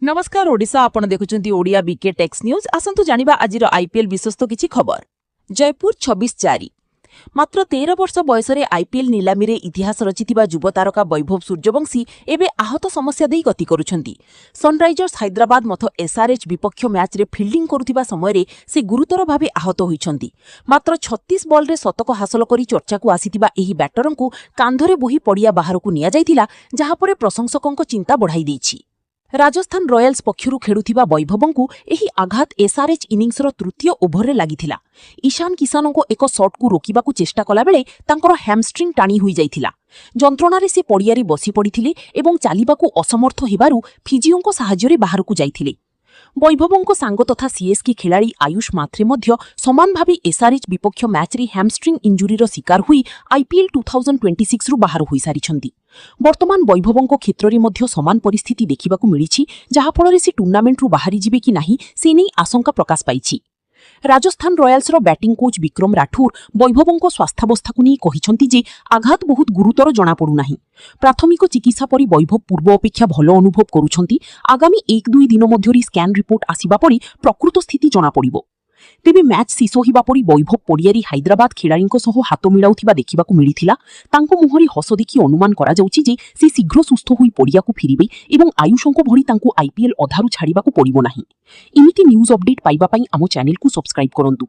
ନମସ୍କାର ଓଡ଼ିଶା, ଆପଣ ଦେଖୁଛନ୍ତି ଓଡ଼ିଆ ବିକେ ଟେକ୍ସ ନ୍ୟୁଜ୍। ଆସନ୍ତୁ ଜାଣିବା ଆଜିର ଆଇପିଏଲ୍ ବିଶ୍ୱସ୍ତ କିଛି ଖବର। ଜୟପୁର, 26/4। ମାତ୍ର 13 ବର୍ଷ ବୟସରେ ଆଇପିଏଲ୍ ନିଲାମିରେ ଇତିହାସ ରଚିଥିବା ଯୁବ ତାରକା ବୈଭବ ସୂର୍ଯ୍ୟବଂଶୀ ଏବେ ଆହତ ସମସ୍ୟା ଦେଇ ଗତି କରୁଛନ୍ତି। ସନରାଇଜର୍ସ ହାଇଦ୍ରାବାଦ ମଥ ଏସ୍ଆର୍ଏଚ୍ ବିପକ୍ଷ ମ୍ୟାଚ୍ରେ ଫିଲ୍ଡିଂ କରୁଥିବା ସମୟରେ ସେ ଗୁରୁତର ଭାବେ ଆହତ ହୋଇଛନ୍ତି। ମାତ୍ର 36 ବଲ୍ରେ ଶତକ ହାସଲ କରି ଚର୍ଚ୍ଚାକୁ ଆସିଥିବା ଏହି ବ୍ୟାଟରଙ୍କୁ କାନ୍ଧରେ ବୋହି ପଡ଼ିଆ ବାହାରକୁ ନିଆଯାଇଥିଲା, ଯାହାପରେ ପ୍ରଶଂସକଙ୍କ ଚିନ୍ତା ବଢ଼ାଇ ଦେଇଛି। ରାଜସ୍ଥାନ ରୟାଲ୍ସ ପକ୍ଷରୁ ଖେଳୁଥିବା ବୈଭବଙ୍କୁ ଏହି ଆଘାତ ଏସ୍ଆର୍ଏଚ୍ ଇନିଂସର ତୃତୀୟ ଓଭରରେ ଲାଗିଥିଲା। ଇଶାନ କିଷାନଙ୍କ ଏକ ସଟ୍କୁ ରୋକିବାକୁ ଚେଷ୍ଟା କଲାବେଳେ ତାଙ୍କର ହ୍ୟାମଷ୍ଟ୍ରିଂ ଟାଣି ହୋଇଯାଇଥିଲା। ଯନ୍ତ୍ରଣାରେ ସେ ପଡ଼ିଆରେ ବସି ପଡ଼ିଥିଲେ ଏବଂ ଚାଲିବାକୁ ଅସମର୍ଥ ହେବାରୁ ଫିଜିଓଙ୍କ ସାହାଯ୍ୟରେ ବାହାରକୁ ଯାଇଥିଲେ। ବୈଭବଙ୍କ ସାଙ୍ଗ ତଥା ସିଏସ୍କେ ଖେଳାଳି ଆୟୁଷ ମାଥ୍ରେ ମଧ୍ୟ ସମାନ ଭାବେ ଏସ୍ଆର୍ଏଚ୍ ବିପକ୍ଷ ମ୍ୟାଚ୍ରେ ହ୍ୟାମଷ୍ଟ୍ରିଂ ଇଞ୍ଜୁରିର ଶିକାର ହୋଇ ଆଇପିଏଲ୍ 2026ରୁ ବାହାର ହୋଇସାରିଛନ୍ତି। ବର୍ତ୍ତମାନ ବୈଭବଙ୍କ କ୍ଷେତ୍ରରେ ମଧ୍ୟ ସମାନ ପରିସ୍ଥିତି ଦେଖିବାକୁ ମିଳିଛି, ଯାହାଫଳରେ ସେ ଟୁର୍ଣ୍ଣାମେଣ୍ଟରୁ ବାହାରିଯିବେ କି ନାହିଁ, ସେ ନେଇ ଆଶଙ୍କା ପ୍ରକାଶ ପାଇଛି। ରାଜସ୍ଥାନ ରୟାଲ୍ସର ବ୍ୟାଟିଂ କୋଚ୍ ବିକ୍ରମ ରାଠୋର ବୈଭବଙ୍କ ସ୍ୱାସ୍ଥ୍ୟାବସ୍ଥାକୁ ନେଇ କହିଛନ୍ତି ଯେ ଆଘାତ ବହୁତ ଗୁରୁତର ଜଣାପଡ଼ୁନାହିଁ। ପ୍ରାଥମିକ ଚିକିତ୍ସା ପରେ ବୈଭବ ପୂର୍ବ ଅପେକ୍ଷା ଭଲ ଅନୁଭବ କରୁଛନ୍ତି। ଆଗାମୀ 1-2 ଦିନ ମଧ୍ୟରେ ସ୍କାନ୍ ରିପୋର୍ଟ ଆସିବା ପରେ ପ୍ରକୃତ ସ୍ଥିତି ଜଣାପଡ଼ିବ। ତେବେ ମ୍ୟାଚ୍ ଶେଷ ହେବା ପରେ ବୈଭବ ପଡ଼ିଆରେ ହାଇଦ୍ରାବାଦ ଖେଳାଳିଙ୍କ ସହ ହାତ ମିଳାଉଥିବା ଦେଖିବାକୁ ମିଳିଥିଲା। ତାଙ୍କ ମୁହଁରେ ହସ ଦେଖି ଅନୁମାନ କରାଯାଉଛି ଯେ ସେ ଶୀଘ୍ର ସୁସ୍ଥ ହୋଇ ପଡ଼ିଆକୁ ଫେରିବେ ଏବଂ ଆୟୁଷଙ୍କ ଭଳି ତାଙ୍କୁ ଆଇପିଏଲ୍ ଅଧାରୁ ଛାଡ଼ିବାକୁ ପଡ଼ିବ ନାହିଁ। ଏମିତି ନ୍ୟୁଜ୍ ଅପଡେଟ୍ ପାଇବା ପାଇଁ ଆମ ଚ୍ୟାନେଲକୁ ସବସ୍କ୍ରାଇବ୍ କରନ୍ତୁ।